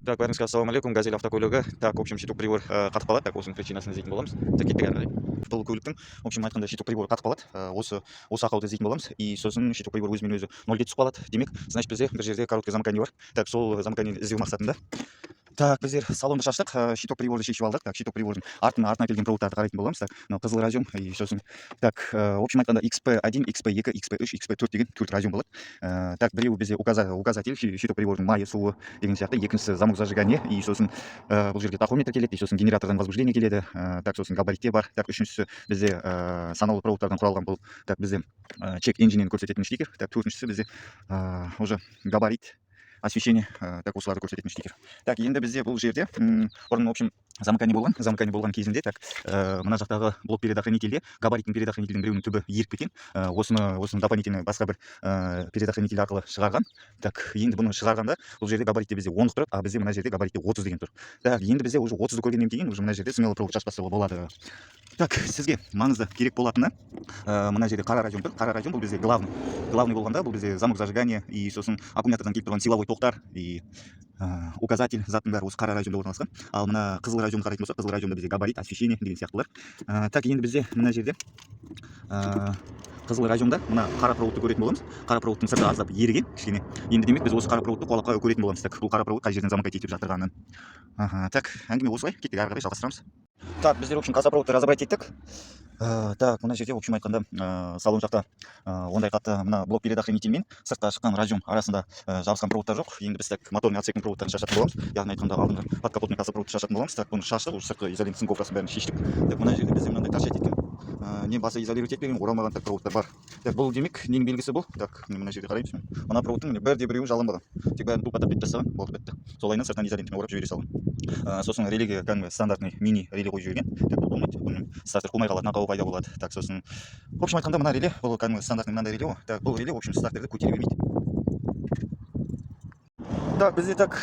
Так, бәріңізге ассалаумағалейкум. «Газель» автокөлігі. Так, в общем, щиток прибор қатып қалады. Так, осының причинасын іздейтін боламыз. Так, кеттік әрі қарай. Бұл көліктің, в общем айтқанда, щиток приборы қатып қалады. Осы ақауды іздейтін боламыз. И сосын щиток прибор өзімен өзі нольге түсіп қалады. Демек, значит, бізде бір жерде короткое замыкание бар. Так, сол замыкание іздеу мақсатында, так, біздер салонды шаштық, щиток приборды шешіп алдық. Так, щиток прибордың артына келген проводтарды қарайтын боламыз. Так, мынау қызыл разъем. И сосын, так, в общем айтқанда, XP1, XP2, XP3, XP4 деген төрт разъем болады. Так, біреуі бізде указатель, щиток прибордың майы, суы деген сияқты. Екіншісі замок зажигания. И сосын бұл жерге тахометр келеді. И сосын генератордан возбуждение келеді. Так, сосын габаритте бар. Так, үшіншісі бізде санаулы проводтардан құралған бұл, так, бізде check engine көрсететін штикер. Так, төртіншісі бізде уже габарит, освещение, так, осыларды көрсететін штикер. Так, енді бізде бұл жерде бұрын, в общем, замыкание болған. Замыкание болған кезінде, так, мына жақтағы блок предохранительде габариттің, предохранительдің біреуінің түбі еріп кеткен. Осыны дополнительно басқа бір предохранитель арқылы шығарған. Так, енді бұны шығарғанда, бұл жерде габаритте бізде 10-дық тұрады, а бізде мына жерде габаритте 30 деген тұр. Так, енді бізде уже 30-ды көргеннен кейін, уже мына жерде смело провод шашпаса болады. Так, сізге маңызды керек болатыны, мына жерде қара разъем тұр. Қара разъем бұл бізде главный. Главный болғанда, бұл бізде замок зажигания и сосын аккумулятордан келіп тұрған силовой токтар и указатель, заттың бәрі осы қара разъемда орналасқан. Ал мына қызыл разъемды қарайтын болсақ, қызыл разъемда бізде габарит, освещение деген сияқтылар. Так, енді бізде мына жерде қызыл разъемда мына қара проводты көретін боламыз. Қара проводтың сырты аздап еріген кішкене. Енді, демек, біз осы қара проводты қуалап көретін боламыз. Так, бұл қара провод қай жерден замыкать етіп жатырғанын. Аха, так, әңгіме осылай, кеттік, әрі қарай жалғастырамыз. Так, біздер, в общем, таза проводты разобрать еттік. Так, мына жерде, в общем айтқанда, салон жақта ондай қатты мына блок предохранитель мен сыртқа шыққан разъем арасында жабысқан проводтар жоқ. Енді біз, так, моторный отсектің проводтарын шашатын боламыз, яғни айтқанда, алдыңғы подкапотный газопроводты шашатын боламыз. Так, бұны шаштық, уже сыртқы изолентасын, гофрасын, бәрін шештік. Так, мына жерде бізде мынандай торчать еткен, не басы изолировать етпеген, оралмаған, так, проводтар бар. Так, бұл, демек, ненің белгісі бұл? Так, міне, мына жерде қараймыз. Мына проводтың, міне, бірде біреуі жаланбаған, тек бәрін тупо етіп тастаған. Болды, бітті. Солайынан сыртынан изолентамен орап жібере салған. Сосын релеге кәдімгі стандартный мини реле қойып жіберген. Так, бұл болмайды, бұның стартер қумай қалатын ақауы пайда болады. Так, сосын, в общем айтқанда, мына реле, бұл кәдімгі стандартный мынандай реле ғой. Так, бұл реле, в общем, стартерді көтере бермейді. Так, бізде, так,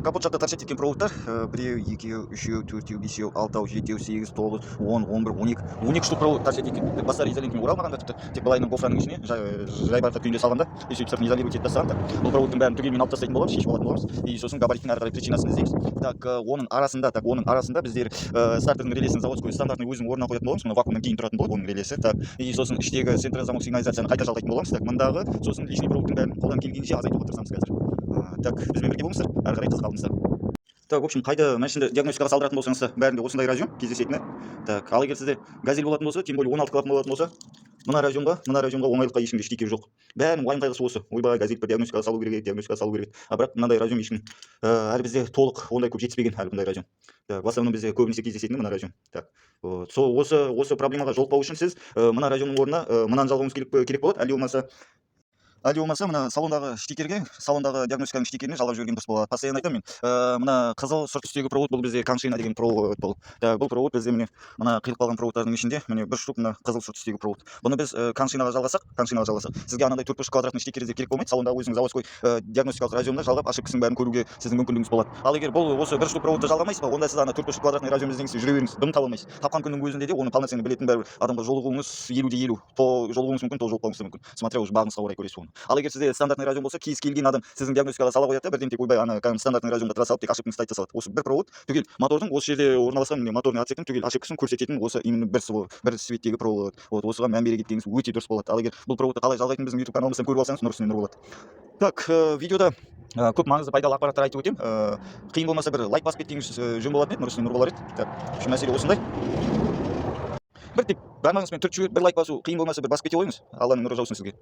капот жақта торчать еткен проводтар біреу, екеу, үшеу, төртеу, бесеу, алтау, жетеу, сегіз, тоғыз, 10, 11, 12, 12 штук провод торчать еткен. Так, бастары изолентамен оралмаған да, тіпті тек былайынан гофраның ішіне жайбарақат күйінде салған да и сөйтіп сыртын изолировать етіп тастаған. Так, бұл проводтың бәрін түгелімен алып тастайтын боламыз, шешіп алатын боламыз. И сосын габариттің әрі қарай причинасын іздейміз. Так, оның арасында біздер стартердің релесін заводской, стандартный өзінің орнына қоятын боламыз. Мына вакуумнан кейін тұратын болады оның релесі. Так, и сосын іштегі центрозамок сигнализацияны қайта жалғайтын боламыз. Так, мындағы сосын лишний проводтың бәрін қолдан келгенше азайтуға тырысамыз қазір. Так, бізбен бірге болыңыздар, әрі қарай қызық алдыңыздар. Так, в общем, қайда машинада диагностикаға салдыратын болсаңыз да, бәрінде осындай разъем кездесетіні. Так, ал егер сізде «Газель» болатын болса, тем более 16 клапан болатын болса, мына разъемға оңайлыққа ешкімде ештеңе жоқ. Бәрінің уайым қайғысы осы: ойбай, «Газель» бір диагностикаға салу керек еді, диагностикаға салу керек еді. А бірақ мынандай разъем ешкім әлі бізде толық ондай көп жетіспеген әлі бұндай разъем. Так, в основном бізде көбінесе кездесетіні мына разъем. Так, вот сол осы проблемаға жолықпау үшін сіз мына разъемның орнына мынаны жалғауыңыз керек болады. Әлде болмаса мына салондағы штикерге, салондағы диагностиканың штикеріне жалғап жіберген дұрыс болады. Постоянно айтамын мен. Мына қызыл сұр түстегі провод, бұл бізде CAN шина деген провод бұл. Так, бұл провод бізде, міне, мына қиылып қалған проводтардың ішінде, міне, бір штук мына қызыл сұр түстегі провод. Бұны біз CAN шинаға жалғасақ, CAN шинаға жалғасақ, сізге анандай төртбұрыш квадратный штикер іздеп керек болмайды. Салондағы өзіңіз заводской диагностикалық разъемда жалғап, ошибкасының бәрін көруге сіздің мүмкіндігіңіз болады. Ал егер бұл осы бір штук проводты жалғамайсыз ба, онда сіз ана төртбұрыш квадратный разъем іздеңіз, жүре беріңіз, дым таба алмайсыз. Тапқан күннің өзінде де оны полноценно білетін бәрібір адамға жолығуыңыз 50 де 50. То жолығуыңыз мүмкін, то жолықпауыңыз да мүмкін, смотря уже бағыңызға орай көресіз оны. Ал егер сізде стандартный разъем болса, кез келген адам сіздің диагностикаға сала қояды да, бірден тек, ойбай, ана кәдімгі стандартный разъемға тыға салып, тек ошибкаңызды айта салады. Осы бір провод түгел мотордың осы жерде орналасқан, міне, моторный отсектің түгел ошибкасын көрсететін осы именно бір цветтегі провод. Вот осыған мән бере кеткеніңіз өте дұрыс болады. Ал егер бұл проводты қалай жалғайтынын біздің YouTube каналымыздан көріп алсаңыз, нұр үстіне нұр болады. Так, видеода көп маңызды, пайдалы ақпараттар айтып өтемін. Қиын болмаса, бір лайк басып кеткеніңіз жөн болатын еді, нұр үстіне нұр болар еді. Так, в общем, мәселе осындай. Бір тек бармағыңызбен түртіп жіберіп, бір лайк басу қиын болмаса, бір басып кете қойыңыз. Алланың нұры жаусын сізге.